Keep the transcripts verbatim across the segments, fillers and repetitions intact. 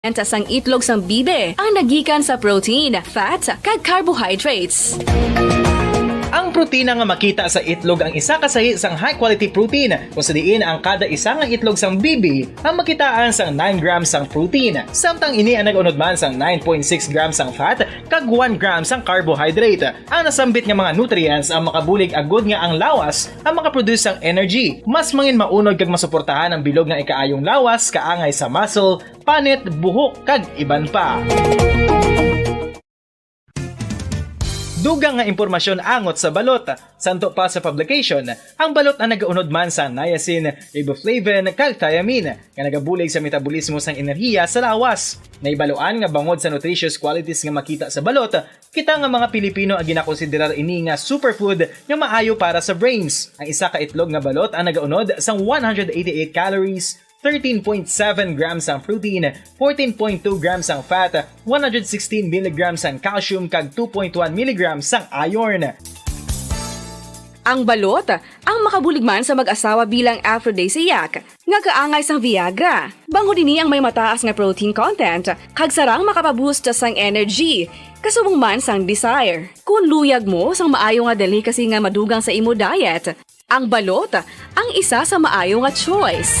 Ang sang itlog sang bibi ang nagikan sa protein, fat, kag carbohydrates. Ang protina nga makita sa itlog ang isa ka sahi sang high-quality protein, kung sa diin ang kada isa nga itlog sang bibi ang makitaan sang nine grams sang protein, samtang ini ang nag-unod man sang nine point six grams sang fat kag one gram sang carbohydrate. Ang nasambit nga mga nutrients ang makabulig agud nga ang lawas ang makaproduce sang energy. Mas mangin maunod kag masuportahan ang bilog nga ikaayong lawas, kaangay sa muscle, panit, buhok, kag iban pa. Dugang nga impormasyon angot sa balot. Santo pa sa publication, ang balot ang nagaunod man sa niacin, riboflavin, kag thiamine, nga nagabulig sa metabolismo sang enerhiya sa lawas. Naibaluan nga bangod sa nutritious qualities nga makita sa balot, kita nga mga Pilipino ang ginakonsiderar ini nga superfood nga maayo para sa brains. Ang isa ka itlog nga balot ang nagaunod sang one hundred eighty-eight calories, thirteen point seven grams ang protein, fourteen point two grams ang fat, one hundred sixteen milligrams ang calcium, kag two point one milligrams ang iron. Ang balot ang makabulig man sa mag-asawa bilang aphrodisiac, nga kaangay sang Viagra. Bangod ini ang may mataas nga protein content, kag sarang makapaboost sang energy, kasubong man sang desire. Kung luyag mo sang maayo nga delicacy nga madugang sa imo diet, ang balot ang isa sa maayo nga choice.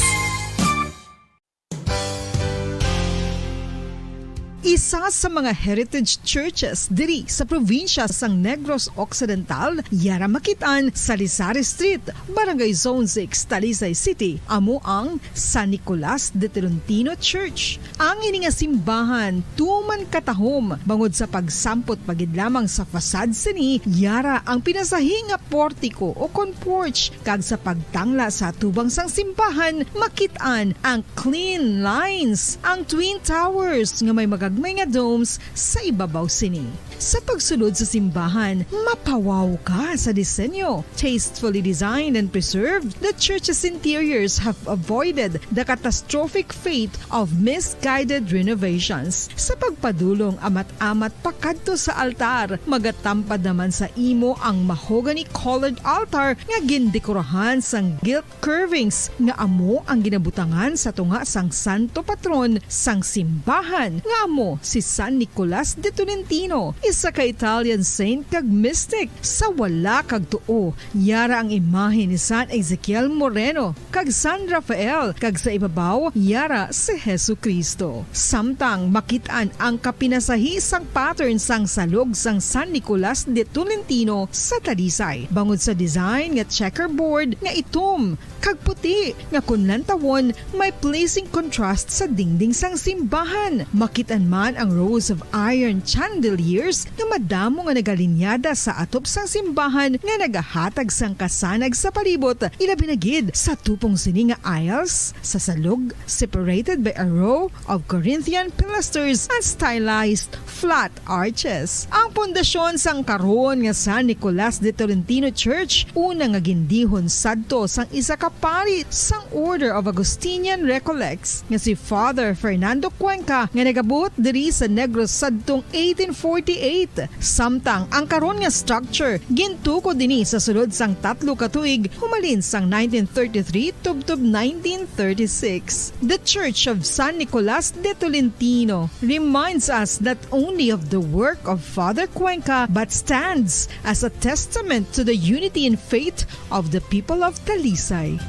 Isa sa mga heritage churches diri sa probinsya sang Negros Occidental, yara makit-an sa Lisari Street, Barangay Zone six, Talisay City, amo ang San Nicolas de Tolentino Church. Ang ini nga simbahan tuman katahom bangod sa pagsampot pa gid lamang sa facade sini, yara ang pinasahi nga portiko o kon porch, kag sa pagtangla sa atubang sang simbahan, makit-an ang clean lines, ang twin towers nga may magagmay nga domes sa ibabaw sini. Sa pagsulod sa simbahan, mapawaw ka sa disenyo. Tastefully designed and preserved, the church's interiors have avoided the catastrophic fate of misguided renovations. Sa pagpadulong amat-amat pakadto sa altar, magatampad naman sa imo ang mahogany-colored altar nga gindekorahan sang gilt curvings nga amo ang ginabutangan sa tunga sang santo patron sang simbahan, nga amo si San Nicolas de Tolentino, isa ka Italian saint kag mystic. Sa wala kag tuo, yara ang imahe ni San Ezekiel Moreno kag San Rafael, kag sa ibabaw, yara si Jesu-Cristo. Samtang makit-an ang kapinasahi sang pattern sang salog sang San Nicolas de Tolentino sa Talisay, bangod sa design nga checkerboard nga itom kag puti nga kon lantawon may pleasing contrast sa dingding sang simbahan. Makit-an man ang rows of iron chandeliers nga madamo nga nagalinyada sa atop sang simbahan nga nagahatag sang kasanag sa palibot, ilabi na gid sa tupong sini nga aisles sa salog, separated by a row of Corinthian pilasters and stylized flat arches. Ang pundasyon sang karon nga San Nicolas de Tolentino Church, una nga gindihon sadto sang isa ka pari sang Order of Augustinian Recollects nga si Father Fernando Cuenca, nga nagabuot diri sa Negros sadtong eighteen forty-eight. Samtang ang karon nga structure gintukod ini sa sulod sang tatlo ka tuig, humalin sang nineteen thirty-three tubtob nineteen thirty-six. The Church of San Nicolas de Tolentino reminds us not only of the work of Father Cuenca, but stands as a testament to the unity in faith of the people of Talisay.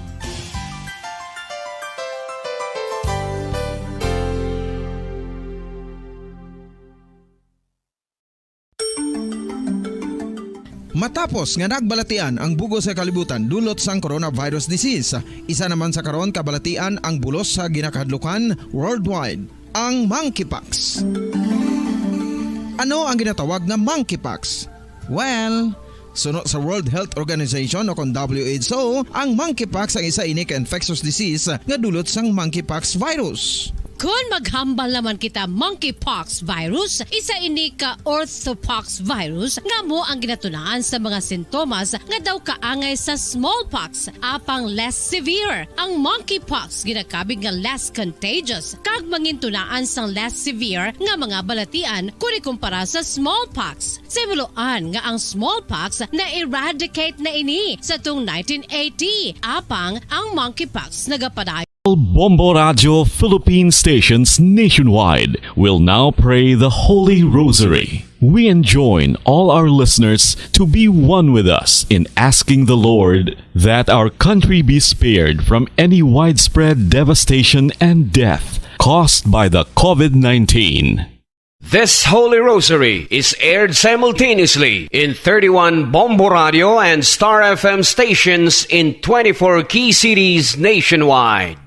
Matapos nga nagbalatian ang bug-os nga kalibutan dulot sang coronavirus disease, isa naman sa karon kabalatian ang bulos sa ginakahadlukan worldwide, ang monkeypox. Ano ang ginatawag nga monkeypox? Well, suno sa World Health Organization o kon W H O, ang monkeypox ang isa ini ka infectious disease nga dulot sang monkeypox virus. Kon maghambal naman kita monkeypox virus, isa ini ka orthopox virus nga amo ang ginatunaan sa mga sintomas nga daw kaangay sa smallpox, apang less severe. Ang monkeypox ginakabig nga less contagious kag mangintunaan sang less severe nga mga balatian kon ikumpara sa smallpox. Sa himuloan nga ang smallpox na-eradicate na ini sa tung nineteen eighty, apang ang monkeypox nagapadayon Bombo Radio Philippine stations nationwide will now pray the Holy Rosary. We enjoin all our listeners to be one with us in asking the Lord that our country be spared from any widespread devastation and death caused by the COVID nineteen. This Holy Rosary is aired simultaneously in thirty-one Bombo Radio and Star F M stations in twenty-four key cities nationwide.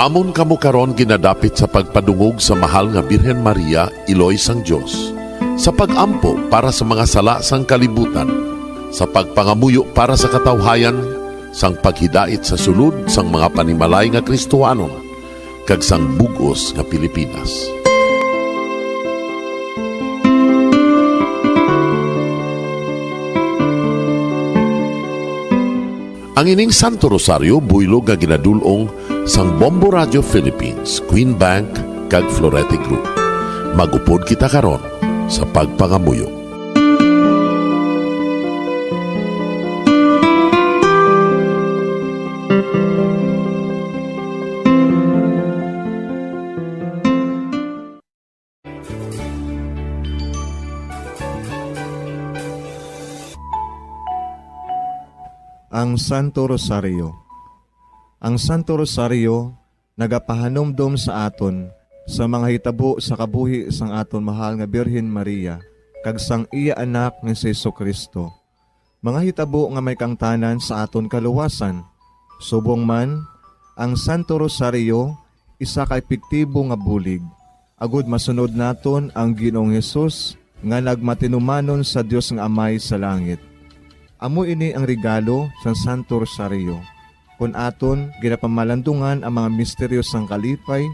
Amon kamo karon ginadapit sa pagpadungog sa Mahal nga Birhen Maria, Iloy sang Dios, sa pag-ampo para sa mga sala sang kalibutan, sa pagpangamuyo para sa katawhayan, sang paghidait sa sulod sang mga panimalay nga Kristohanon, kag sang bug-os nga Pilipinas. Ang ining Santo Rosario buylog nga ginadul-ong sang Bombo Radio Philippines, Queen Bank, kag Florete Group. Mag-upod kita karon sa pagpangamuyo. Ang Santo Rosario. Ang Santo Rosario nagapahanumdom sa aton sa mga hitabo sa kabuhi sang aton mahal nga Birhen Maria kag sang iya Anak nga si Jesu-Cristo, mga hitabo nga may kaangtanan sa aton kaluwasan. Subong man, ang Santo Rosario isa ka epektibo nga bulig agod masunod naton ang Ginoong Hesus nga nagmatinumanon sa Dios nga Amay sa langit. Amo ini ang regalo sang Santo Rosario, kon aton ginapamalandungan ang mga misteryo sang kalipay,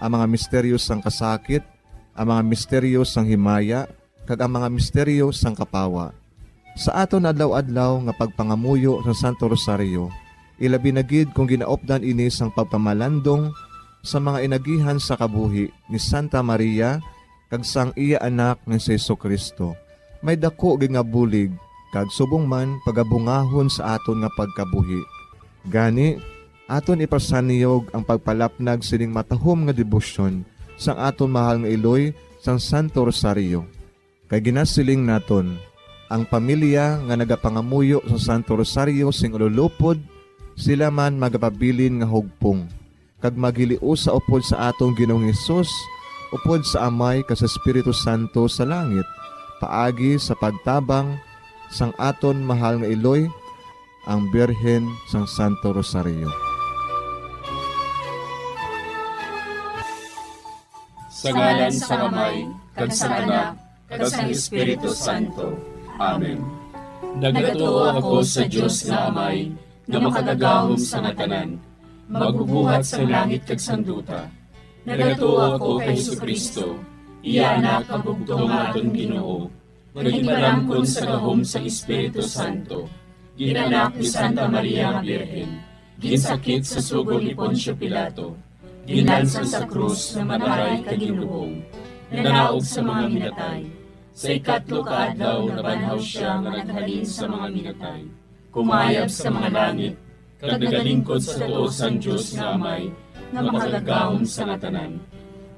ang mga misteryo sang kasakit, ang mga misteryo sang himaya, kag ang mga misteryo sang kapawa. Sa aton adlaw-adlaw nga pagpangamuyo sa Santo Rosario, ilabi na gid kon ginaupdan ini sang pagpamalandong sa mga inagihan sa kabuhi ni Santa Maria kag sang iya Anak nga si Jesu-Cristo, may daku gid nga bulig kag subong man pagabungahon sa aton nga pagkabuhi. Gani, aton ipasanyog ang pagpalapnag sining matahom nga debosyon sang aton mahal nga iloy sang Santo Rosario. Kay ginasiling naton, ang pamilya nga nagapangamuyo sa Santo Rosario sing ululupod, sila man magapabilin nga hugpong, kag maghiliusa upod sa aton Ginoong Hesus, upod sa Amay kag sa Espiritu Santo sa langit, paagi sa pagtabang sang aton mahal nga iloy, ang Birhen sang Santo Rosario. Sa ngalan sang Amay, kag sang Anak, kag sang Espiritu Santo. Amen. Nagatuo ako sa Dios nga Amay, nga Makagagahom sang tanan, Magbubuhat sang langit kag sang duta. Nagatuo ako kay Jesu-Cristo, iya Anak nga bugtong nga aton Ginoo, nga ginpalamkon sa gahom sang Espiritu Santo, ginanak ni Santa Maria nga Birhen, ginsakit sa sugo ni Poncio Pilato, ginlansang sa krus nga mataray kag ginlubong, nanaog sa mga minatay. Sa ikatlo ka adlaw nabanhaw sia nga naghalin sa mga minatay, kumayab sa mga langit, kag nagalingkod sa tuo sang Dios nga Amay, nga Makagagahom sa nga tanan.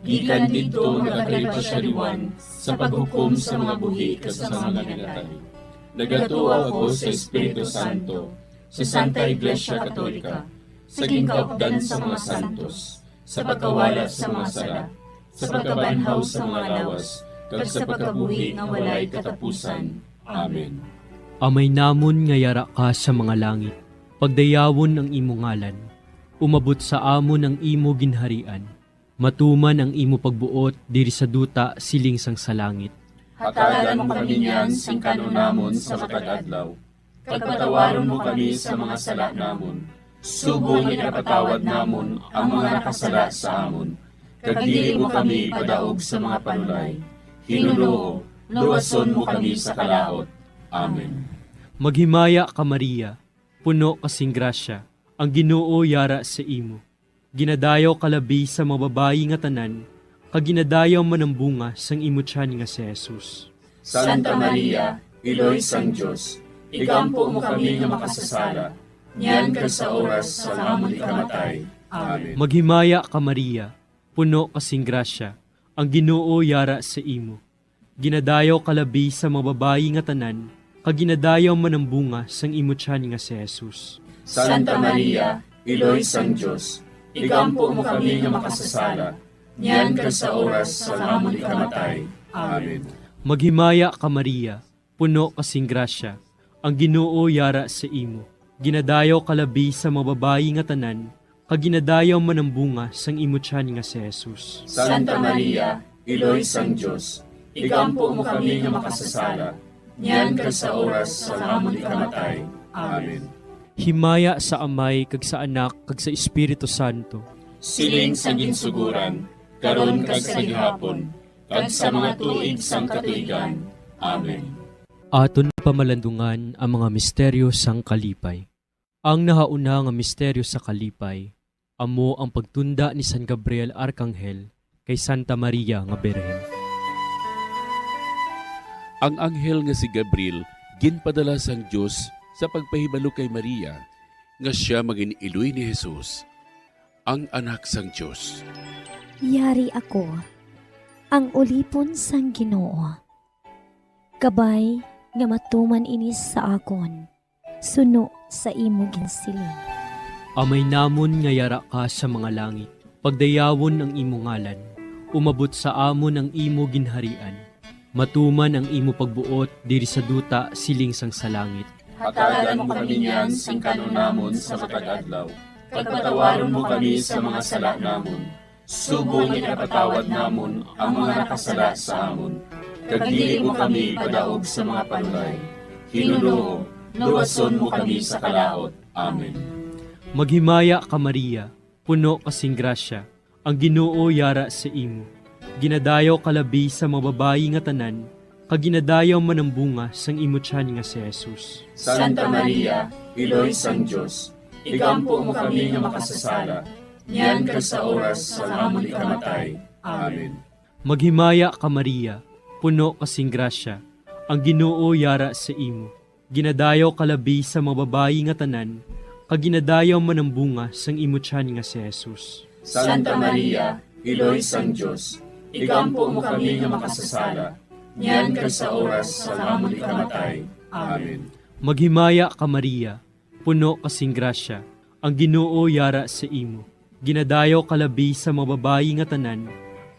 Gikan didto nagakalipa sia liwan sa paghukom sa mga buhi kag sa mga minatay. Nagatuo ako sa Espiritu Santo, sa Santa Iglesia Katolika, sa ginkaupdan sa mga santos, sa pagkawala sa mga sala, sa pagkabanhaw sa mga lawas, kag sa pagkabuhi nga walay katapusan. Amen. Amay namon nga yara ka sa mga langit, pagdayawon ang imo ngalan. Umabot sa amon ang imo ginharian. Matuman ang imo pagbuot diri sa duta siling sang sa langit. Hatagan mo kami niyan sing kan-on namon sa matag adlaw, kag patawaron mo kami sa mga sala namon, subong nga ginapatawad namon ang mga nakasala sa amon, kag dili mo kami ipadaog sa mga panulay. Ginoo, luwason mo kami sa kalaut. Amen. Maghimaya ka, Maria, puno ka sing grasya, Ang Ginoo yara sa imo. Ginadayaw ka labi sa mga babayi nga tanan, kag ginadayaw man ang bunga sang imo tiyan nga si Jesus. Santa Maria, Iloy sang Dios, igampo mo kami nga makasasala, niyan kag sa oras sang amon ikamatay. Amen. Maghimaya ka, Maria, puno ka sing grasya, ang Ginoo yara sa imo. Ginadayaw ka labi sa mga babayi nga tanan, kag ginadayaw man ang bunga sang imo tiyan nga si Jesus. Santa Maria, Iloy sang Dios, igampo mo kami nga makasasala, niyan kag sa oras sang amon ikamatay. Amen. Maghimaya ka, Maria, puno ka sing grasya, ang Ginoo yara sa imo. Ginadayaw ka labi sa mga babayi nga tanan, kag ginadayaw man ang bunga sang imo tiyan nga si Jesus. Santa Maria, Iloy sang Dios, igampo mo kami nga makasasala, niyan kag sa oras sang amon ikamatay. Amen. Himaya sa Amay, kag sa Anak, kag sa Espiritu Santo. Siling sa ginsuguran, karon kag sa gihapon, kag sa mga tuig sang katuigan. Amen. Aton pamalandungan ang mga misteryo sang kalipay. Ang nahauna nga misteryo sa kalipay amo ang pagtunda ni San Gabriel Arkanghel kay Santa Maria nga Birhen. Ang anghel nga si Gabriel ginpadala sang Dios sa pagpahibalo kay Maria nga sia magin-iloy ni Jesus, ang Anak sang Dios. Yari ako, ang ulipon sang Ginoo. Kabay nga matuman ini sa akon, suno sa imo ginsiling. Amay namon nga yara ka sa mga langit, pagdayawon ang imo ngalan. Umabot sa amon ang imo ginharian. Matuman ang imo pagbuot diri sa duta siling sang sa langit. Hatagan mo kami niyan sing kan-on namon sa matag adlaw, kag patawaron mo kami sa mga sala namon, subong nga ginapatawad namon ang mga nakasala sa amon, kag dili mo kami ipadaog sa mga panulay. Hinunoo, luwason mo kami sa kalaut. Amen. Maghimaya ka, Maria, puno ka sing grasya, ang Ginoo yara sa imo. Ginadayaw ka labi sa mga babayi nga tanan, kag ginadayaw man ang bunga sang imo tiyan nga si Jesus. Santa Maria, Iloy sang Dios, igampo mo kami nga makasasala, niyan kag sa oras sang amon ikamatay. Amen. Maghimaya ka, Maria, puno ka sing grasya, ang Ginoo yara sa imo. Ginadayaw ka labi sa mga babayi nga tanan, kag ginadayaw man ang bunga sang imo tiyan nga si Jesus. Santa Maria, Iloy sang Dios, igampo mo kami nga makasasala, niyan kag sa oras sang amon ikamatay. Amen. Maghimaya ka, Maria, puno ka sing grasya, ang Ginoo yara sa imo. Ginadayaw ka labi sa mga babayi nga tanan,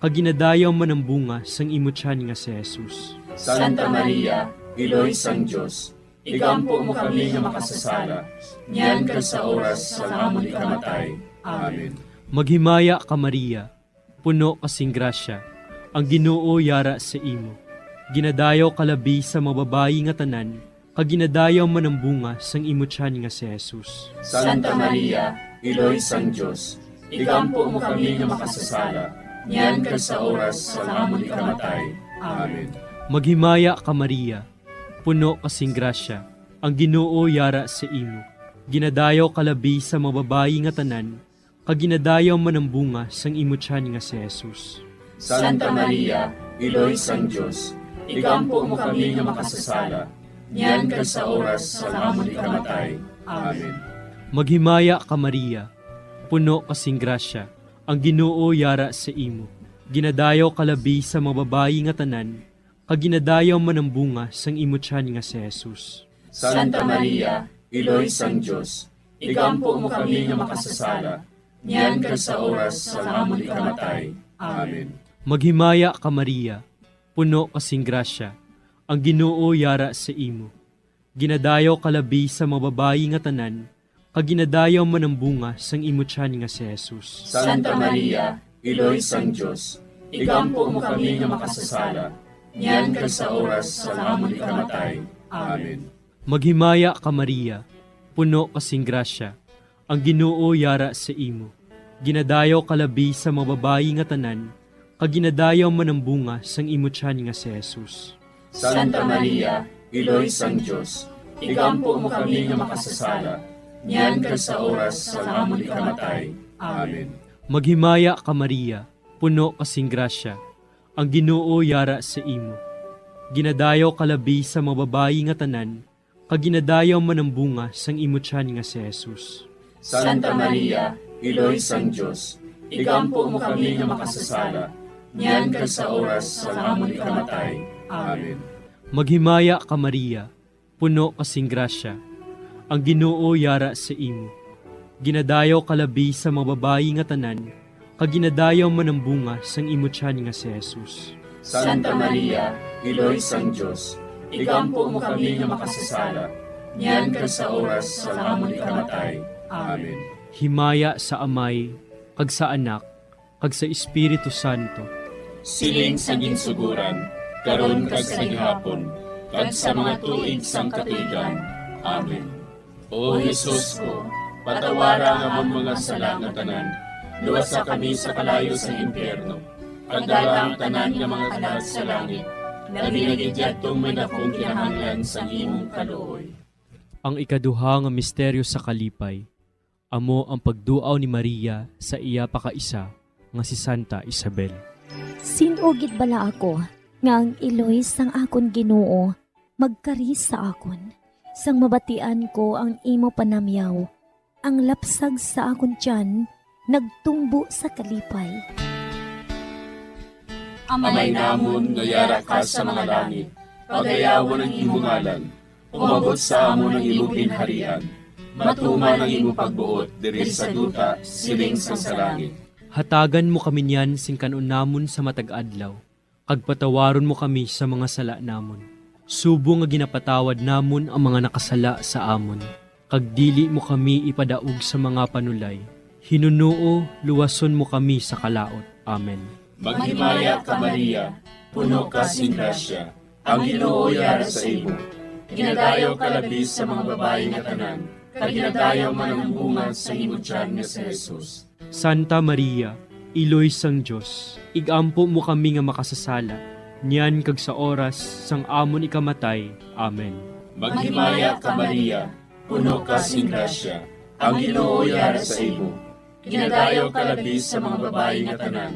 kag ginadayaw man ang bunga sang imo tiyan nga si Jesus. Santa Maria, Iloy sang Dios, igampo mo kami nga makasasala, niyan kag sa oras sang amon ikamatay. Amen. Maghimaya ka, Maria, puno ka sing grasya, ang Ginoo yara sa imo. Ginadayaw ka labi sa mga babayi nga tanan, kag ginadayaw man ang bunga sang imo tiyan nga si Jesus. Santa Maria, Iloy sang Dios, igampo mo kami nga makasasala, niyan kag sa oras sang amon ikamatay. Amen. Maghimaya ka, Maria, puno ka sing grasya, ang Ginoo yara sa imo. Ginadayaw ka labi sa mga babayi nga tanan, kag ginadayaw man ang bunga sang imo tiyan nga si Jesus. Santa Maria, Iloy sang Dios, igampo mo kami nga makasasala, niyan kag sa oras sang amon ikamatay. Amen. Maghimaya ka, Maria, puno ka sing grasya, ang Ginoo yara sa imo. Ginadayaw ka labi sa mga babayi nga tanan, kag ginadayaw man ang bunga sang imo tiyan nga si Jesus. Santa Maria, Iloy sang Dios, igampo mo kami nga makasasala, niyan kag sa oras sang amon ikamatay. Amen. Maghimaya ka, Maria, puno ka sing grasya, ang Ginoo yara sa imo. Ginadayaw ka labi sa mga babayi nga tanan, kag ginadayaw man ang bunga sang imo tiyan nga si Jesus. Santa Maria, Iloy sang Dios, igampo mo kami nga makasasala, niyan kag sa oras sang amon ikamatay. Amen. Maghimaya ka, Maria, puno ka sing grasya, ang Ginoo yara sa imo. Ginadayaw ka labi sa mga babayi nga tanan, kag ginadayaw man ang bunga sang imo tiyan nga si Jesus. Santa Maria, Iloy sang Dios, igampo mo kami nga makasasala, niyan kag sa oras sang amon ikamatay. Amen. Maghimaya ka, Maria, puno ka sing grasya, ang Ginoo yara sa imo. Ginadayaw ka labi sa mga babayi nga tanan, kag ginadayaw man ang bunga sang imo tiyan nga si Jesus. Santa Maria, Iloy sang Dios, igampo mo kami nga makasasala, niyan kag sa oras sang amon ikamatay. Amen. Maghimaya ka, Maria, puno ka sing grasya, ang Ginoo yara sa imo. Ginadayaw ka labi sa mga babayi nga tanan, kag ginadayaw man ang bunga sang imo tiyan nga si Jesus. Santa Maria, Iloy sang Dios, igampo mo kami nga makasasala, niyan kag sa oras sang amon ikamatay. Amen. Himaya sa Amay, kag sa Anak, kag sa Espiritu Santo. Siling sa ginsuguran, karon kag sa gihapon, kag sa mga tuig sang katuigan. Amen. O Jesus ko, patawara ang amon mga sala nga tanan, luwasa kami sa kalayo sa impyerno, kag dala ang tanan nga mga kalag sa langit, labi na gid yadtong may dakong kinahanglan sang imong kaluoy. Ang ikaduha nga misteryo sa kalipay, amo ang pagduaw ni Maria sa iya pakaisa nga si Santa Isabel. Sin-o gid bala ako nga ang iloy sang akon Ginoo magkari sa akon, sang mabatian ko ang imo panamyaw, ang lapsag sa akon tiyan nagtumbo sa kalipay. Amay namon nga yara ka sa mga langit, pagayawon ang imo ngalan, umabot sa amon ang imo ginharian, matuman ang imo pagbuot diri sa duta siling sang sa langit. Hatagan mo kami niyan sing kan-on namon sa matag adlaw, kag patawaron mo kami sa mga sala namon, subong nga ginapatawad namon ang mga nakasala sa amon, kag dili mo kami ipadaog sa mga panulay. Hinunoo, luwason mo kami sa kalaut. Amen. Maghimaya ka, Maria, puno ka sing grasya, ang Ginoo yara sa imo. Ginadayaw ka labi sa mga babayi nga tanan, kag ginadayaw man ang bunga sa imo tiyan nga si Jesus. Santa Maria, Iloy sang Dios, igampo mo kami nga makasasala, niyan kag sa oras sang amon ikamatay. Amen. Maghimaya ka, Maria, puno ka sing grasya, ang Ginoo yara sa imo. Ginadayaw ka labi sa mga babayi nga tanan,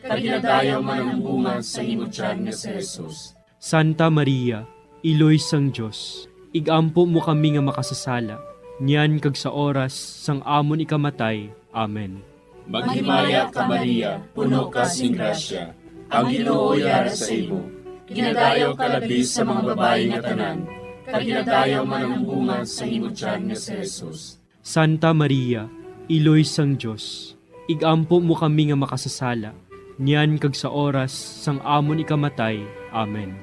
kag ginadayaw man ang bunga sa imo tiyan nga si Jesus. Santa Maria, Iloy sang Dios, igampo mo kami nga makasasala, niyan kag sa oras sang amon ikamatay. Amen. Maghimaya ka, Maria, puno ka sing grasya, ang Ginoo yara sa imo. Ginadayaw ka labi sa mga babayi nga tanan, kag ginadayaw man ang bunga sa imo tiyan nga si Jesus. Santa Maria, Iloy sang Dios, igampo mo kami nga makasasala, niyan kag sa oras sang amon ikamatay. Amen.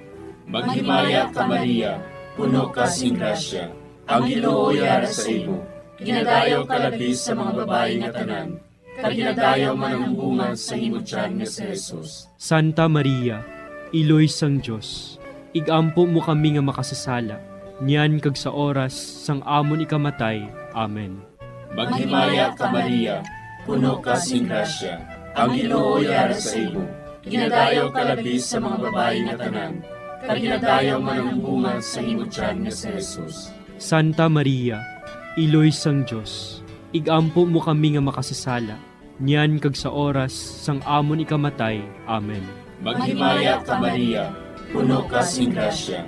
Maghimaya ka, Maria, puno ka sing grasya, ang Ginoo yara sa imo. Ginadayaw ka labi sa mga babayi nga tanan, kag ginadayaw man ang bunga sa imo tiyan nga si Jesus. Santa Maria, Iloy sang Dios, igampo mo kami nga makasasala, niyan kag sa oras sang amon ikamatay. Amen. Maghimaya ka, Maria, puno ka sing grasya, ang Ginoo yara sa imo. Ginadayaw ka labi sa mga babayi nga tanan, kag ginadayaw man ang bunga sa imo tiyan nga si Jesus. Santa Maria, Iloy sang Dios, igampo mo kami nga makasasala, niyan kag sa oras sang amon ikamatay. Amen. Maghimaya ka, Maria, puno ka sing grasya,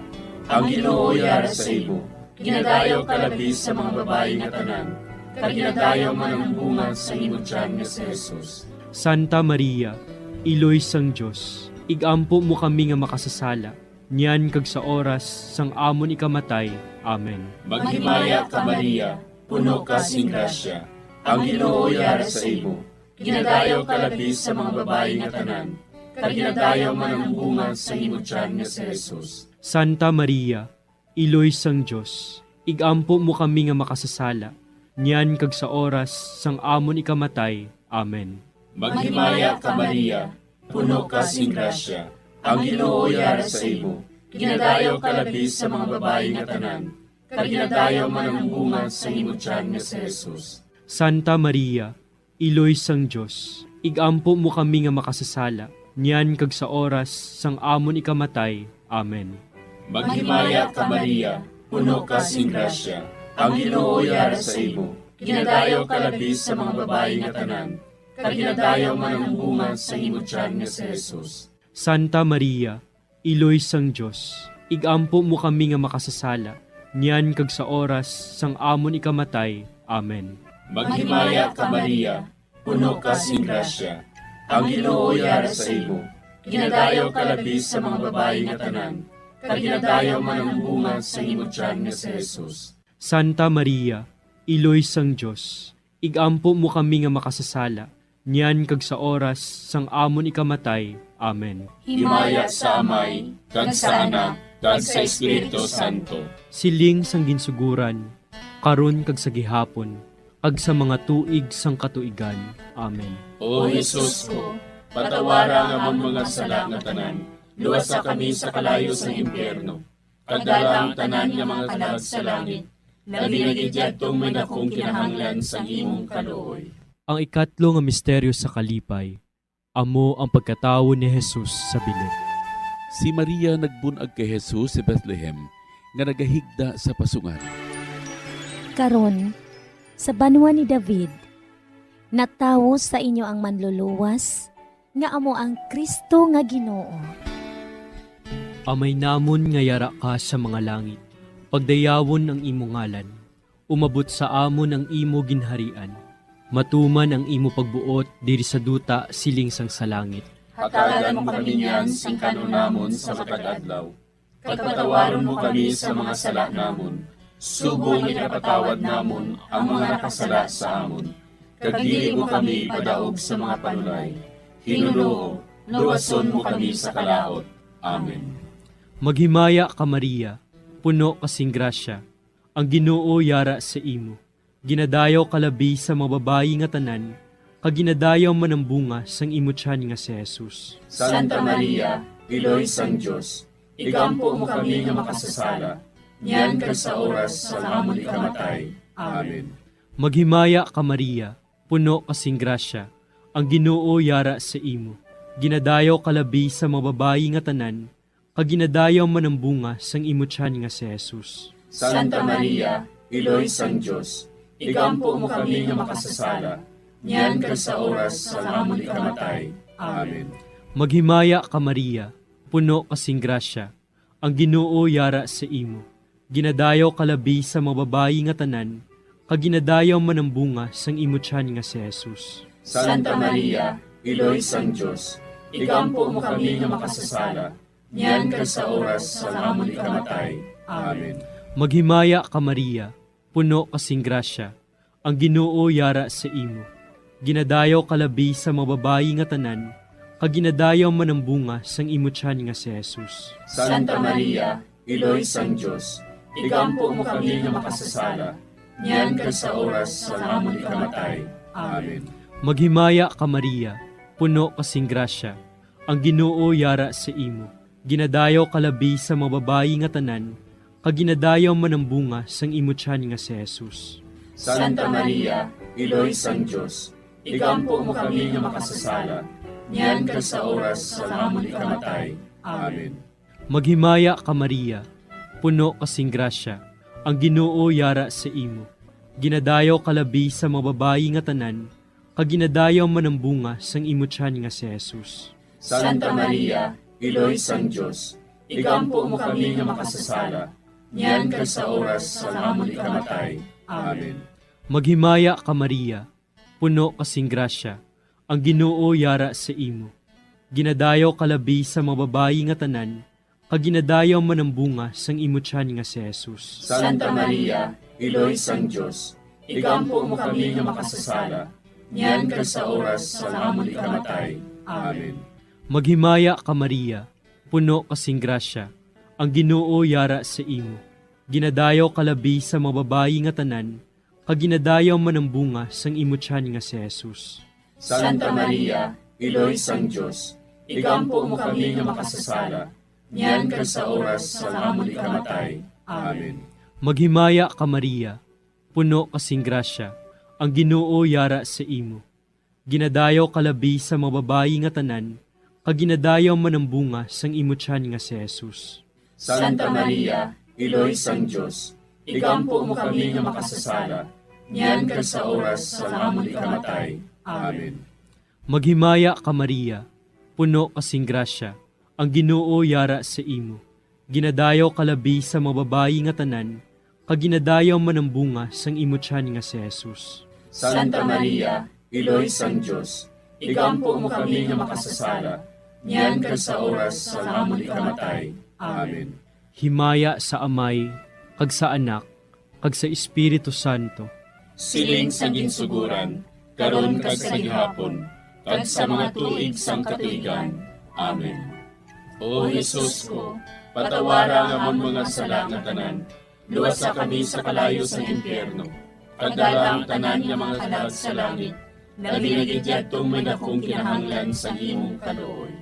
ang Ginoo yara sa imo. Ginadayaw ka labi sa mga babayi nga tanan, kag ginadayaw man ang bunga sa imo tiyan nga si Jesus. Santa Maria, Iloy sang Dios, igampo mo kami nga makasasala, niyan kag sa oras sang amon ikamatay. Amen. Maghimaya ka, Maria, puno ka sing grasya, ang Ginoo yara sa imo. Ginadayaw ka labi sa mga babayi nga tanan, kag ginadayaw man ang bunga sa imo tiyan nga si Jesus. Santa Maria, Iloy sang Dios, igampo mo kami nga makasasala, niyan kag sa oras sang amon ikamatay. Amen. Maghimaya ka, Maria, puno ka sing grasya, ang Ginoo yara sa imo. Ginadayaw ka labi sa mga babayi nga tanan, kag ginadayaw man ang bunga sa imo tiyan nga si Jesus. Santa Maria, Iloy sang Dios, igampo mo kami nga makasasala, niyan kag sa oras sang amon ikamatay. Amen. Maghimaya ka, Maria, puno ka sing grasya, ang Ginoo yara sa imo. Ginadayaw ka labi sa mga babayi nga tanan, kag ginadayaw man ang bunga sang imo tiyan nga si Jesus. Santa Maria, Iloy sang Dios, igampo mo kami nga makasasala, niyan kag sa oras sang amon ikamatay. Amen. Maghimaya ka, Maria, puno ka sing grasya. Ang Ginoo yara sa imo. Ginadayaw ka labi sa mga babayi nga tanan, kag ginadayaw man ang bunga sang imo tiyan nga si Jesus. Santa Maria, Iloy sang Dios, igampo mo kami nga makasasala, niyan kag sa oras sang amon ikamatay. Amen. Himaya sa Amay, kag sa Anak, kag sa Espiritu Santo. Siling sang ginsuguran, karon kag sa gihapon, kag sa mga tuig sang katuigan. Amen. O Jesus ko, patawara ang amon mga sala nga tanan, luwasa kami sa kalayo sang impyerno, kag dala ang tanan nga mga kalag sa langit, labi na gid yadtong may dakong kinahanglan sang imong kaluoy. Ang ikatlo nga misteryo sa kalipay, amo ang pagkatawo ni Jesus sa bilog. Si Maria nagbun-ag kay Jesus sa Bethlehem, nga nagahigda sa pasungan. Karon, sa banwa ni David, natawo sa inyo ang Manluluwas, nga amo ang Cristo nga Ginoo. Amay namon nga yara ka sa mga langit, pagdayawon ang imo ngalan. Umabot sa amon ang imo ginharian. Matuman ang imo pagbuot diri sa duta siling sang sa langit. Hatagan mo kami niyan sing kan-on namon sa matag adlaw. Kag patawaron mo kami sa mga sala namon, subong nga ginapatawad namon ang mga nakasala sa amon. Kag dili mo kami ipadaog sa mga panulay. Hinunoo, luwason mo kami sa kalaut. Amen. Maghimaya ka, Maria, puno ka sing grasya, ang Ginoo yara sa imo. Ginadayaw ka labi sa mga babayi nga tanan, kag ginadayaw man ang bunga sang imo tiyan nga si Jesus. Santa Maria, Iloy sang Dios, igampo mo kami nga makasasala, niyan kag sa oras sang amon ikamatay. Amen. Maghimaya ka, Maria, puno ka sing grasya, ang Ginoo yara sa imo. Ginadayaw ka labi sa mga babayi nga tanan, kag ginadayaw man ang bunga sang imo tiyan nga si Jesus. Santa Maria, Iloy sang Dios, igampo mo kami nga makasasala, niyan kag sa oras sang amon ikamatay. Amen. Maghimaya ka, Maria, puno ka sing grasya, ang Ginoo yara sa imo. Ginadayaw ka labi sa mga babayi nga tanan, kag ginadayaw man ang bunga sang imo tiyan nga si Jesus. Santa Maria, Iloy sang Dios, igampo mo kami nga makasasala, niyan kag sa oras sang amon ikamatay. Amen. Maghimaya ka, Maria, puno ka sing grasya, ang Ginoo yara sa imo. Ginadayaw ka labi sa mga babayi nga tanan, kag ginadayaw man ang bunga sang imo tiyan nga si Jesus. Santa Maria, Iloy sang Dios, igampo mo kami nga makasasala, niyan kag sa oras sang amon ikamatay. Amen. Maghimaya ka, Maria, puno ka sing grasya, ang Ginoo yara sa imo. Ginadayaw ka labi sa mga babayi nga tanan, kag ginadayaw man ang bunga sang imo tiyan nga si Jesus. Santa Maria, Iloy sang Dios, igampo mo kami nga makasasala, niyan kag sa oras sang amon ikamatay. Amen. Maghimaya ka, Maria, puno ka sing grasya, ang Ginoo yara sa imo. Ginadayaw ka labi sa mga babayi nga tanan, kag ginadayaw man ang bunga sang imo tiyan nga si Jesus. Santa Maria, Iloy sang Dios, igampo mo kami nga makasasala, niyan kag sa oras sang amon ikamatay. Amen. Maghimaya ka, Maria, puno ka sing grasya, ang Ginoo yara sa imo. Ginadayaw ka labi sa mga babayi nga tanan, kag ginadayaw man ang bunga sang imo tiyan nga si Jesus. Santa Maria, Iloy sang Dios, igampo mo kami nga makasasala, niyan kag sa oras sang amon ikamatay. Amen. Maghimaya ka, Maria, puno ka sing grasya, ang Ginoo yara sa imo. Ginadayaw ka labi sa mga babayi nga tanan, kag ginadayaw man ang bunga sang imo tiyan nga si Jesus. Santa Maria, Iloy sang Dios, igampo mo kami nga makasasala, niyan kag sa oras sang amon ikamatay. Amen. Maghimaya ka, Maria, puno ka sing grasya, ang Ginoo yara sa imo. Ginadayaw ka labi sa mga babayi nga tanan, kag ginadayaw man ang bunga sang imo tiyan nga si Jesus. Santa Maria, Iloy sang Dios, igampo mo kami nga makasasala, niyan kag sa oras sang amon ikamatay. Amen. Maghimaya ka, Maria, puno ka sing grasya, ang Ginoo yara sa imo. Ginadayaw ka labi sa mga babayi nga tanan, kag ginadayaw man ang bunga sang imo tiyan nga si Jesus. Santa Maria, Iloy sang Dios, igampo mo kami nga makasasala, niyan kag sa oras sang amon ikamatay. Amen. Himaya sa Amay, kag sa Anak, kag sa Espiritu Santo. Siling sa ginsuguran, karon kag sa gihapon, kag sa mga tuig sang katuigan. Amen. O Jesus ko, patawara ang amon mga sala nga tanan, luwasa kami sa kalayo sang impyerno, kag dala ang tanan nga mga kalag sa langit, labi na gid yadtong may dakong kinahanglan sang imong kaluoy.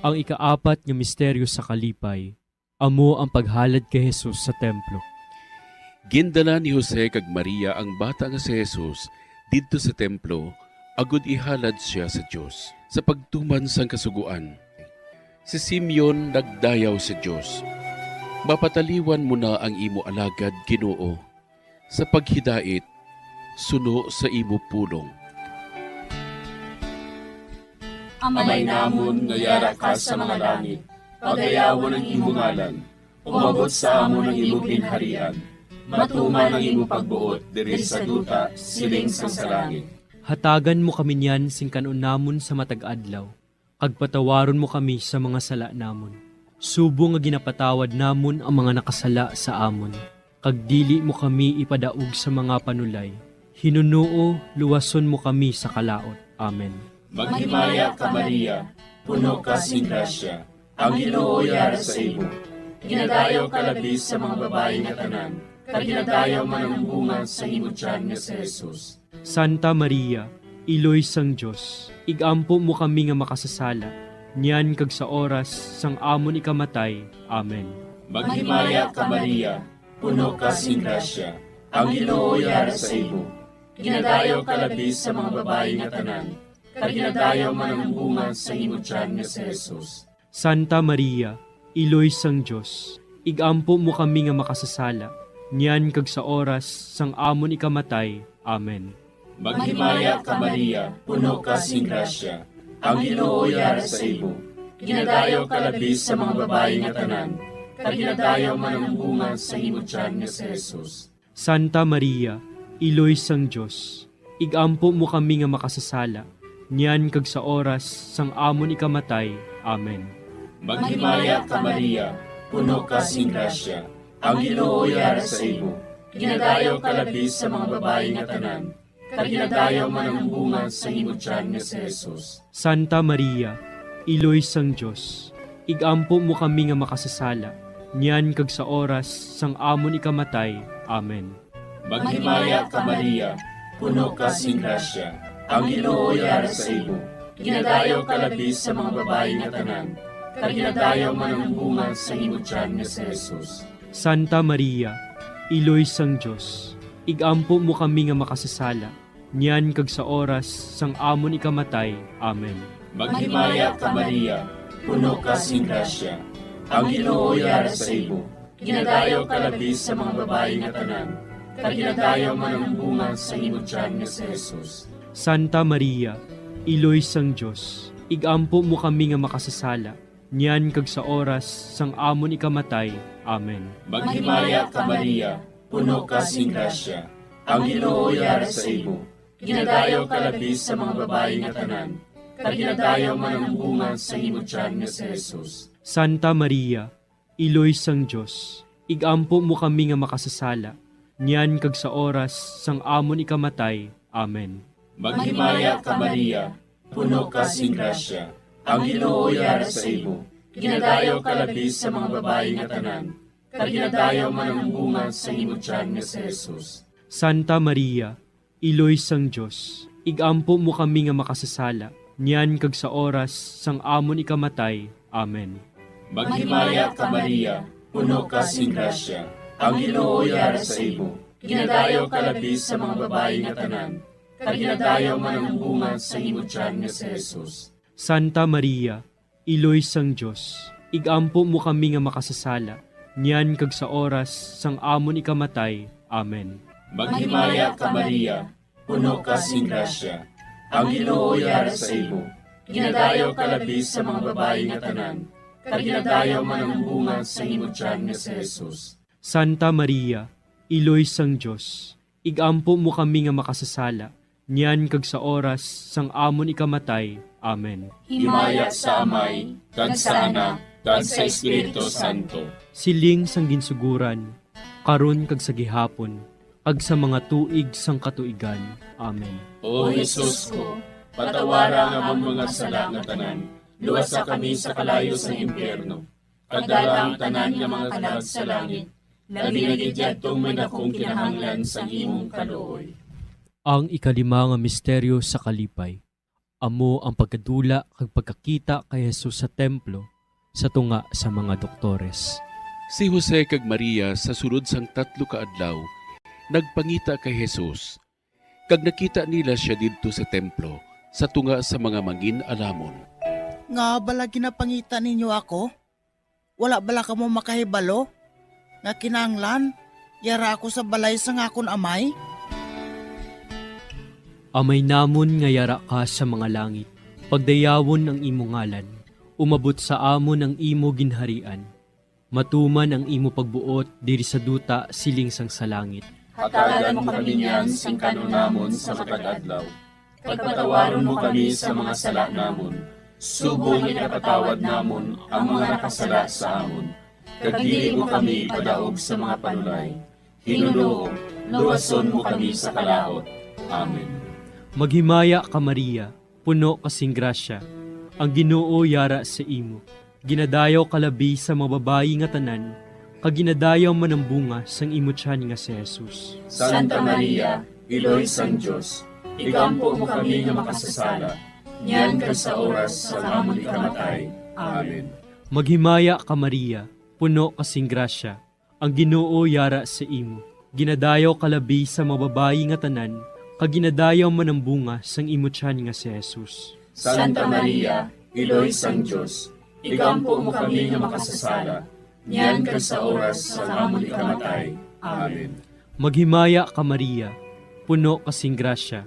Ang ikaapat nga misteryo sa kalipay, amo ang paghalad kay Jesus sa templo. Gindala ni Jose kag Maria ang bata nga si Jesus didto sa templo, agod ihalad sia sa Dios sa pagtuman sang Kasugoan. Si Simeon nagdayaw sa Dios, "Mapataliwan mo na ang imo alagad, Ginoo, sa paghidait suno sa imo pulong." Amay namon nga yara ka sa mga langit, pagayawon ang imo ngalan. Umabot sa amon ang imo ginharian. Matuman ang imo pagbuot diri sa duta, siling sang sa langit. Hatagan mo kami niyan sing kan-on namon sa matag adlaw, kag patawaron mo kami sa mga sala namon, subong nga ginapatawad namon ang mga nakasala sa amon. Kag dili mo kami ipadaog sa mga panulay. Hinunoo, luwason mo kami sa kalaut. Amen. Maghimaya ka, Maria, puno ka sing grasya, ang Ginoo yara sa imo. Ginadayaw ka labi sa mga babayi nga tanan, kag ginadayaw man ang bunga sa imo tiyan nga si Jesus. Santa Maria, Iloy sang Dios, igampo mo kami nga makasasala, niyan kag sa oras sang amon ikamatay. Amen. Maghimaya ka, Maria, puno ka sing grasya, ang Ginoo yara sa imo. Ginadayaw ka labi sa mga babayi nga tanan, kag ginadayaw man ang bunga sa imo tiyan nga si Jesus. Santa Maria, Iloy sang Dios, igampo mo kami nga makasasala, niyan kag sa oras sang amon ikamatay. Amen. Maghimaya ka, Maria, puno ka sing grasya, ang Ginoo yara sa imo. Ginadayaw ka labi sa mga babayi nga tanan, kag ginadayaw man ang bunga sa imo tiyan nga si Jesus. Santa Maria, Iloy sang Dios, igampo mo kami nga makasasala, niyan kag sa oras sang amon ikamatay. Amen. Maghimaya ka, Maria, puno ka sing grasya, ang Ginoo yara sa imo. Ginadayaw ka labi sa mga babayi nga tanan, kag ginadayaw man ang bunga sa imo tiyan nga si Jesus. Santa Maria, Iloy sang Dios, igampo mo kami nga makasasala, niyan kag sa oras sang amon ikamatay. Amen. Maghimaya ka, Maria, puno ka sing grasya, ang Ginoo yara sa imo. Ginadayaw ka labi sa mga babayi nga tanan, kag ginadayaw man ang bunga sa imo tiyan nga si Jesus. Santa Maria, Iloy sang Dios, igampo mo kami nga makasasala, niyan kag sa oras sang amon ikamatay. Amen. Maghimaya ka, Maria, puno ka sing grasya, ang Ginoo yara sa imo. Ginadayaw ka labi sa mga babayi nga tanan, kag ginadayaw man ang bunga sa imo tiyan nga si Jesus. Santa Maria, Iloy sang Dios, igampo mo kami nga makasasala, niyan kag sa oras sang amon ikamatay. Amen. Maghimaya ka, Maria, puno ka sing grasya, ang Ginoo yara sa imo. Ginadayaw ka labi sa mga babayi nga tanan, kag ginadayaw man ang bunga sa imo tiyan nga si Jesus. Santa Maria, Iloy sang Dios, igampo mo kami nga makasasala, niyan kag sa oras sang amon ikamatay. Amen. Maghimaya ka, Maria, puno ka sing grasya, ang Ginoo yara sa imo. Ginadayaw ka labi sa mga babayi nga tanan, kag ginadayaw man ang bunga sa imo tiyan nga si Jesus. Santa Maria, Iloy sang Dios, igampo mo kami nga makasasala, niyan kag sa oras sang amon ikamatay. Amen. Maghimaya ka, Maria, puno ka sing grasya, ang Ginoo yara sa imo. Ginadayaw ka labi sa mga babayi nga tanan, kag ginadayaw man ang bunga sa imo tiyan nga si Jesus. Santa Maria, Iloy sang Dios, igampo mo kami nga makasasala, niyan kag sa oras sang amon ikamatay. Amen. Maghimaya ka, Maria, puno ka sing grasya. Ang Ginoo yara sa imo. Ginadayaw ka labi sa mga babayi nga tanan, kag ginadayaw man ang bunga sang imo tiyan nga si Jesus. Santa Maria, Iloy sang Dios, igampo mo kami nga makasasala, niyan kag sa oras sang amon ikamatay. Amen. Himaya sa Amay, kag sa Anak, kag sa Espiritu Santo. Siling sang ginsuguran, karon kag sa gihapon, kag sa mga tuig sang katuigan. Amen. O Jesus ko, patawara ang amon mga sala nga tanan, luwasa kami sa kalayo sang impyerno, kag dala ang tanan nga mga kalag sa langit, labi na gid yadtong may dakong kinahanglan sang imong kaluoy. Ang ikalima nga misteryo sa kalipay, amo ang pagkadula kag pagkakita kay Jesus sa templo sa tunga sa mga doktores. Si Jose kag Maria sa sulod sang tatlo ka adlaw nagpangita kay Jesus, kag nakita nila sia didto sa templo sa tunga sa mga mangin-alamon. Ngaa bala ginapangita ninyo ako? Wala bala kamo makahibalo nga kinahanglan yara ako sa balay sang akon Amay? Amay namon nga yara ka sa mga langit, pagdayawon ang imo ngalan, umabot sa amon ang imo ginharian, matuman ang imo pagbuot diri sa duta siling sang sa langit. Hatagan mo kami niyan sing kan-on namon sa matag adlaw. Pagpatawaron mo kami sa mga sala namon, subong nga ginapatawad namon ang mga nakasala sa amon. Kag dili mo kami ipadaog sa mga panulay. Ginoo, luwason mo kami sa kalaut. Amen. Maghimaya ka, Maria, puno ka sing grasya, ang Ginoo yara sa imo. Ginadayaw ka labi sa mga babayi nga tanan, kag ginadayaw man ang bunga sang imo tiyan nga si Jesus. Santa Maria, Iloy sang Dios, igampo mo kami nga makasasala, niyan kag sa oras sang amon ikamatay. Amen. Maghimaya ka, Maria, puno ka sing grasya, ang Ginoo yara sa imo. Ginadayaw ka labi sa mga babayi nga tanan, kag ginadayaw man ang bunga sang imo tiyan nga si Jesus. Santa Maria, Iloy sang Dios, igampo mo kami nga makasasala, niyan kag sa oras sang amon ikamatay. Amen. Maghimaya ka, Maria, puno ka sing grasya,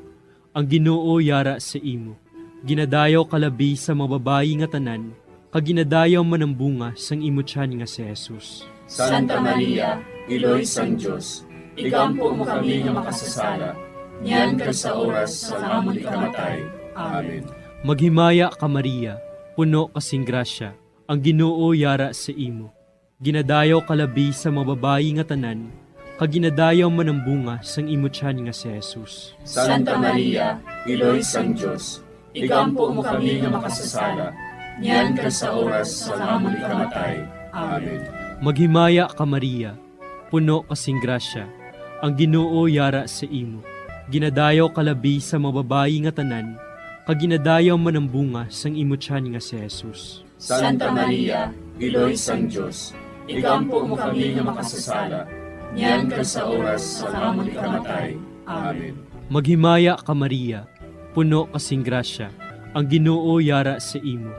ang Ginoo yara sa imo. Ginadayaw ka labi sa mga babayi nga tanan, kag ginadayaw man ang bunga sang imo tiyan nga si Jesus. Santa Maria, Iloy sang Dios, igampo mo kami nga makasasala, niyan kag sa oras sang amon ikamatay. Amen. Maghimaya ka, Maria, puno ka sing grasya, ang Ginoo yara sa imo. Ginadayaw ka labi sa mga babayi nga tanan, kag ginadayaw man ang bunga sang imo tiyan nga si Jesus. Santa Maria, Iloy sang Dios, igampo mo kami nga makasasala, niyan kag sa oras sang amon ikamatay. Amen. Maghimaya ka, Maria, puno ka sing grasya, ang Ginoo yara sa imo. Ginadayaw ka labi sa mga babayi nga tanan, kag ginadayaw man ang bunga sang imo tiyan nga si Jesus. Santa Maria, Iloy sang Dios, igampo mo kami nga makasasala, niyan kag sa oras sang amon ikamatay. Amen. Maghimaya ka, Maria, puno ka sing grasya, ang Ginoo yara sa imo.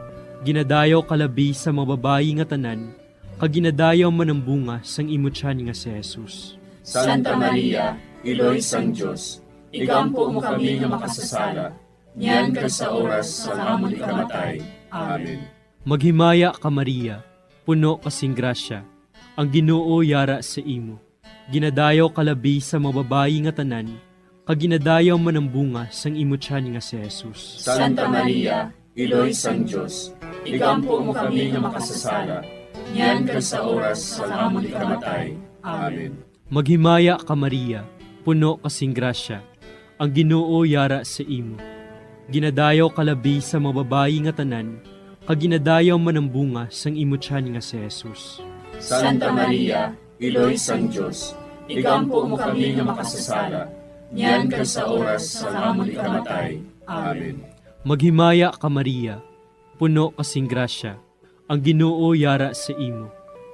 Ginadayaw ka labi sa mga babayi nga tanan, kag ginadayaw man ang bunga sang imo tiyan nga si Jesus. Santa Maria, Iloy sang Dios, igampo mo kami nga makasasala, niyan kag sa oras sang amon ikamatay. Amen. Maghimaya ka, Maria, puno ka sing grasya, ang Ginoo yara sa imo. Ginadayaw ka labi sa mga babayi nga tanan, kag ginadayaw man ang bunga sang imo tiyan nga si Jesus. Santa Maria, Iloy sang Dios, igampo mo kami nga makasasala, niyan kag sa oras sang amon ikamatay. Amen. Maghimaya ka, Maria, puno ka sing grasya, ang Ginoo yara sa imo. Ginadayaw ka labi sa mga babayi nga tanan, kag ginadayaw man ang bunga sang imo tiyan nga si Jesus. Santa Maria, Iloy sang Dios, igampo mo kami nga makasasala, niyan kag sa oras sang amon ikamatay. Amen. Maghimaya ka, Maria, puno ka sing grasya, ang Ginoo yara sa imo.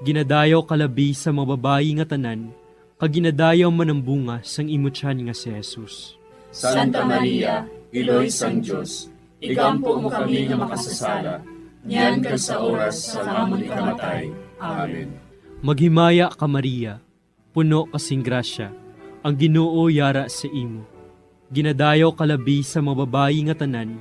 Ginadayaw ka labi sa mga babayi nga tanan, kag ginadayaw man ang bunga sang imo tiyan nga si Jesus. Santa Maria, Iloy sang Dios, igampo mo kami nga makasasala, niyan kag sa oras sang amon ikamatay. Amen. Maghimaya ka, Maria, puno ka sing grasya, Ang Ginoo yara sa imo. Ginadayaw ka labi sa mga babayi nga tanan,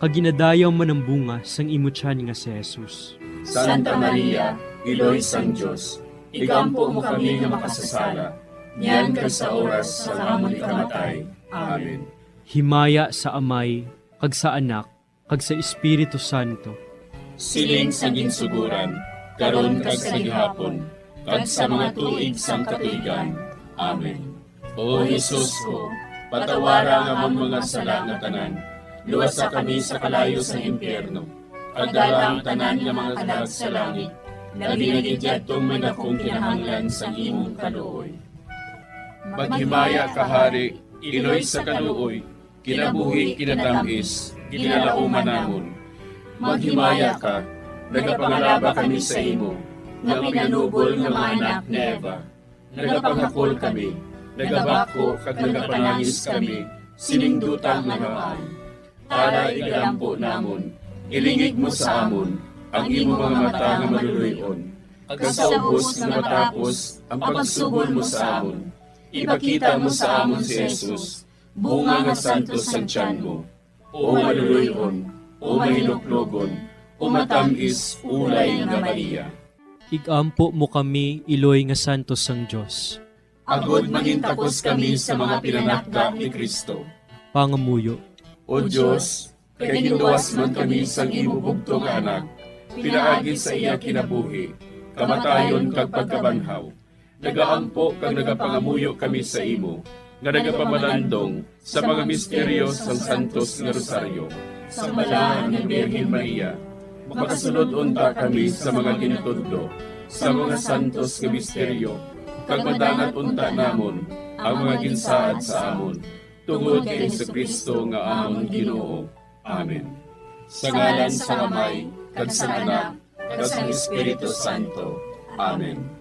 kag ginadayaw man ang bunga sang imo tiyan nga si Jesus. Santa Maria, Iloy sang Dios, igampo mo kami nga makasasala, niyan kag sa oras sang amon ikamatay. Amen. Himaya sa Amay, kag sa Anak, kag sa Espiritu Santo. Siling sa ginsuguran, karon kag sa gihapon, kag sa mga tuig sang katuigan. Amen. O Jesus ko, patawara ang amon mga sala nga tanan, luwasa kami sa kalayo sang impyerno, kag dala ang tanan nga mga kalag sa langit, labi na gid yadtong may dakong kinahanglan sang imong kaluoy. Maghimaya ka, Hari, Iloy sa kaluoy, kinabuhi, kinatamis, ginalauman namon. Maghimaya ka, nagapangalaba kami sa imo, nga pinanubol nga mga anak ni Eva. Nagapangakol kami, nagabako kag nagapanangis kami, sining duta nga namaan. Tara, igampo namon, ilingig mo sa amon ang imo mga mata nga maluloy-on, kag sa ubos nga matapos ang pagsubol mo sa amon, ipakita mo sa amon si Jesus, bunga nga santos sang tiyan mo. O maluloy-on, o mahinuklogon, o matam-is ulay nga Maria. Igampo mo kami, iloy nga santos sang Dios. Agod mangintakos kami sa mga pinanakda ni Cristo. Pangamuyo. O Dios, kay ginluwas man kami sang imo bugtong nga Anak, pinaagi sa iya kinabuhi, kamatayon, kag pagkabanhaw, nagaampo kag nagapangamuyo kami sa imo, nga nagapamalandong sa mga misteryo sang Santos nga Rosaryo. Sa Balaan nga Birhen Maria, makasulod unta kami sa mga ginatudlo sa mga santos nga misteryo, kag madangat unta namon ang mga ginsaad sa amon, tungod kay Jesu-Cristo nga amon Ginoo. Amen. Sa ngalan sang Amay, kag sang Anak, kag sang Espiritu Santo. Amen.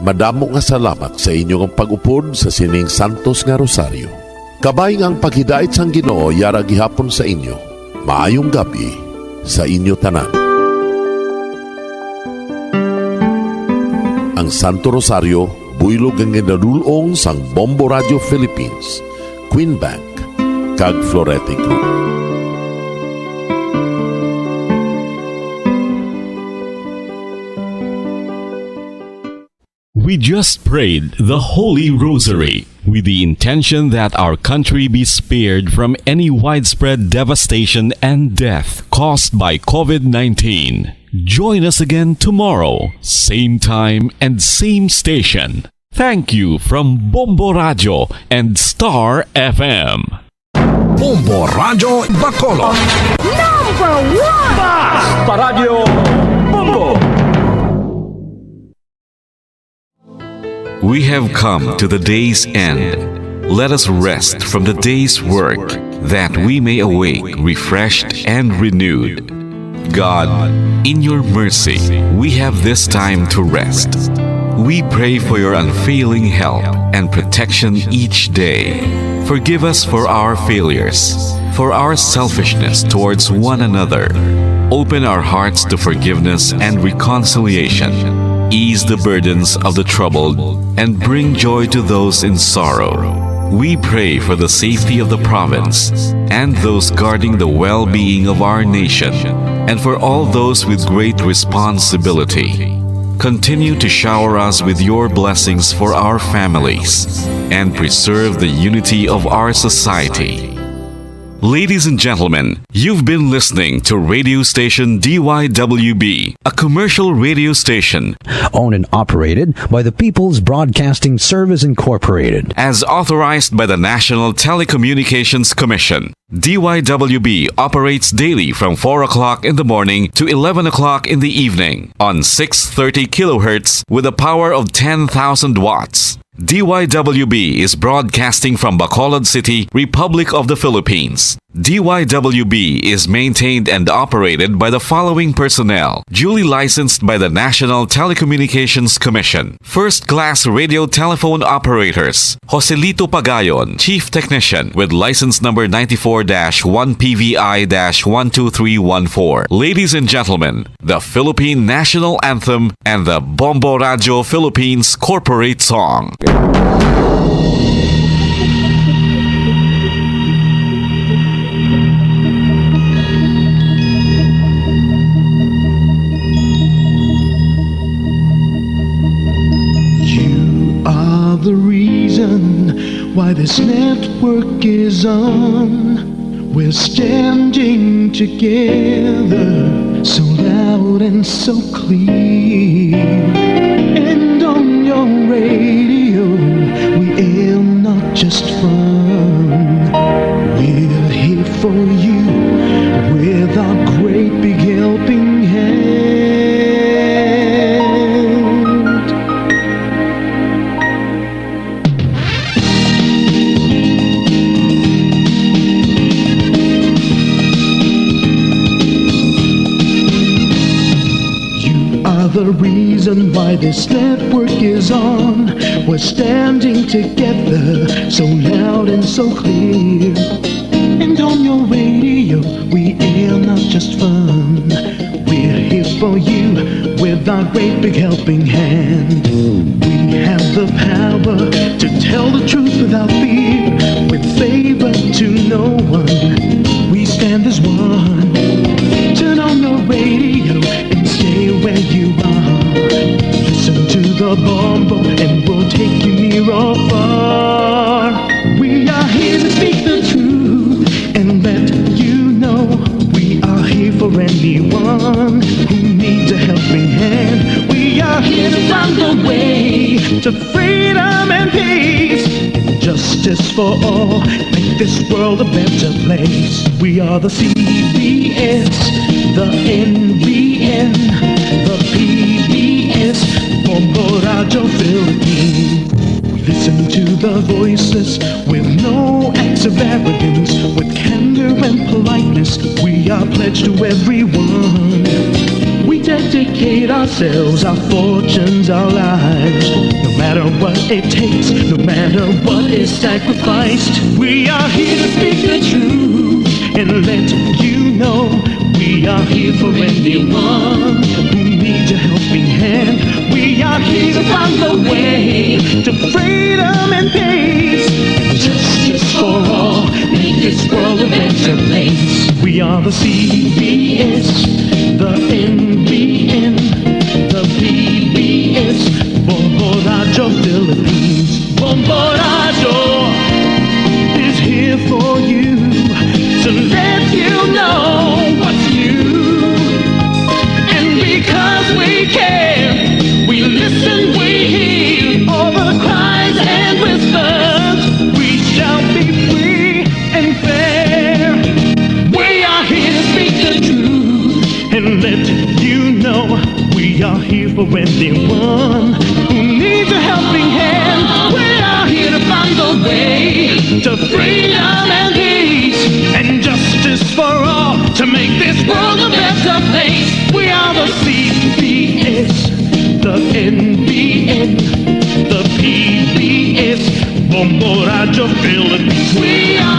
Madamo nga salamat sa inyo nga pag-upod sa sining santos nga rosaryo. Kabay nga ang paghidait sang Ginoo yara gihapon sa inyo. Maayong gab-i sa inyo tanan. Ang Santo Rosario, buylog nga ginadul-ong sang Bombo Radio Philippines, Queen Bank, kag Florete Group. We just prayed the Holy Rosary with the intention that our country be spared from any widespread devastation and death caused by covid nineteen. Join us again tomorrow, same time and same station. Thank you from Bombo Radio and Star F M. Bombo Radio Bacolod. Number one! Basta Radyo Bombo! We have come to the day's end. Let us rest from the day's work, that we may awake refreshed and renewed. God, in your mercy, we have this time to rest. We pray for your unfailing help and protection each day. Forgive us for our failures, for our selfishness towards one another. Open our hearts to forgiveness and reconciliation. Ease the burdens of the troubled and bring joy to those in sorrow. We pray for the safety of the province and those guarding the well-being of our nation, and for all those with great responsibility. Continue to shower us with your blessings for our families and preserve the unity of our society. Ladies and gentlemen, you've been listening to radio station D Y W B, a commercial radio station owned and operated by the People's Broadcasting Service Incorporated, as authorized by the National Telecommunications Commission. D Y W B operates daily from four o'clock in the morning to eleven o'clock in the evening on six thirty kilohertz with a power of ten thousand watts. D Y W B is broadcasting from Bacolod City, Republic of the Philippines. D Y W B is maintained and operated by the following personnel, duly licensed by the National Telecommunications Commission. First class radio telephone operators, Joselito Pagayon, Chief Technician, with license number ninety-four dash one P V I dash one two three one four. Ladies and gentlemen, the Philippine National Anthem and the Bombo Radio Philippines Corporate Song. You are the reason why this network is on. We're standing together, so loud and so clear. And on your radio, we aim not just fun. We're here for you with our great big helping hand. You are the reason why this network is on. We're standing together, so loud and so clear. And on your radio, we air not just fun. We're here for you with our great big helping hand. We have the power to tell the truth without fear, with favor to no one. We stand as one. Turn on your radio and stay where you are. Listen to the Bombo and we'll take you near or far. We are here to speak the truth and let you know we are here for anyone who needs a helping hand. We are here to find the way to freedom and peace, justice for all, make this world a better place. We are the C B S, the N B N, the P B S, Bombo Radio Philippines. We listen to the voices with no acts of arrogance, with candor and politeness. We are pledged to everyone. We dedicate ourselves, our fortunes, our lives. No matter what it takes, no matter what is sacrificed, we are here to speak the truth and let you know we are here for anyone who needs a helping hand. We are here to find the way to freedom and peace and justice for all. Make this world a better place. We are the C B S, the N B N, the P B S, Bombo Radio Philippines. Bombo Radio is here for you to let you know what's new. And because we care, we listen, we hear all the cries and whispers. We shall be free and fair. We are here to speak the truth and let you know we are here for anyone who needs a helping hand. We are here to find the way to freedom and peace and justice for all to make this world a better place. We are the C B S, the N B N, the P B S, Bombo Radio Philippines. We are